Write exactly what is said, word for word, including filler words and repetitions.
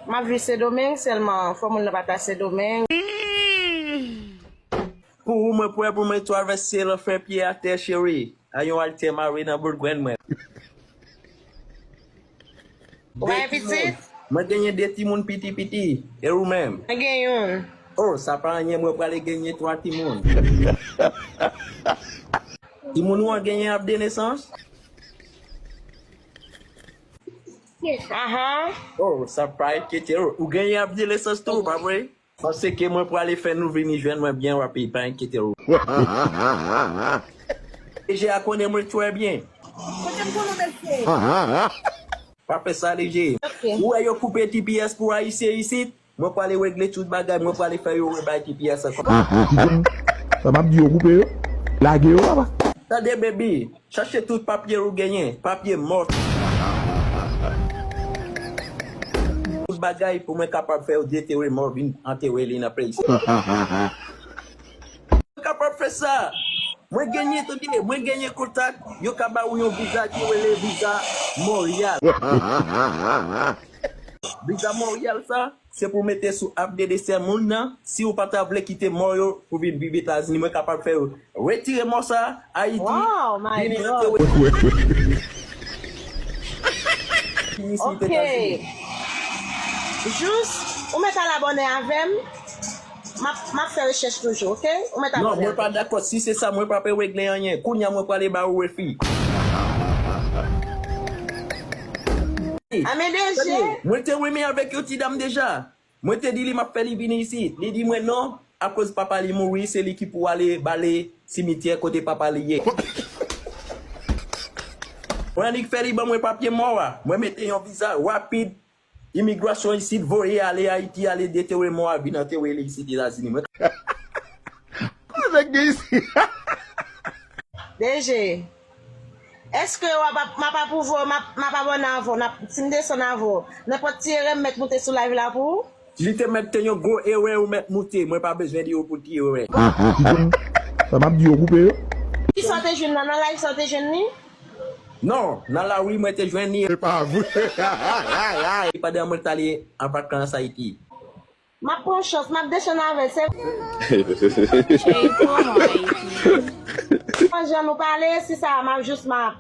M ap viv Sendomeng sèlman, fò moun nan pa ta Sendomeng. Pou ou, mwen prè pou mwen travèse lanfè pye atè, cheri. A yon altè mare nan bout grenn mwen. Ou pa gen pitit? Mwen genyen de timoun piti piti. E ou menm? Mwen gen youn. Oh, sa pa anyen, mwen prale genyen twa timoun. Timoun ou an genyen ap de nesans? Ahan. Oh, sa pa enkyete ou. Ou genyen ap de nesans tou, pa vre? Paske mwen prale fè nou vini jwenn mwen byen rapid, pa enkyete ou. Deje a konnen mwen trè byen. Kote m konnen mesye? Pa fè sa, Deje. Ok. Ou wè yo koupe T P S pou Ayisyen isit? Mwen prale regle tout bagay, mwen prale fè yo rebay T P S ankò. Sa m ap di yo koupe yo, lage yo, papa. Tande, baby, chache tout papye ou genyen, papye mò. Tout bagay pou mwen kapab fè yo detere mò vin antere li nan peyi. Mwen kapab fè sa. Mwen genyen, tande, mwen genyen kontak, yo ka ba ou yon viza ki rele viza Montréal. Viza Montréal sa, se pou mete sou app de desè moun nan, si ou pa ta vle kite mò yo pou vin viv Etazini, mwen kapab fè yo retire mò sa, Ayiti, Wow, my vin God. antere isit Ok. Etazini. Jis, ou mèt al abòne avè m. M ap, m ap fè rechèch toujou, ok? Ou mèt Non, abòne mwen pa avè m. Dakò. Si se sa, mwen pa pe regle anyen. Kounye a mwen prale ba ou refi. A men Deje. Mwen te renmen avèk yon ti dam deja. Mwen te di li m ap fè li vini isit. Li di mwen non, akoz papa li mouri, se li ki pou ale bale simityè kote papa li ye. Mwen annik fè li ban mwen papye mò a. Mwen mete yon viza rapid. Imigrasyon isit voye ale Ayiti, ale detere mò a, vin antere li isit Etazini. Mwen Kote nèg gen isi? Deje. Èske w ap, m ap apwouve w, m ap, m ap abòne avè w, n ap, si m desann avè w, nenpòt ti erè m mèt moute sou live la pou ou? Li te mèt te yon gwo erè ou mèt moute, mwen pa bezwen di ou pou ti erè. Sa m ap di yo koupe yo. Kisa w te jwenn nan, nan live sa w te jwenn li? Non, nan lari mwen te jwenn li. Se pa vre. Pandan mwen t ale an vakans Ayiti. M ap pran chans, m ap desann avè l. Se Cheri, pou mwen. Jan nou pale, si sa, m ap jis m ap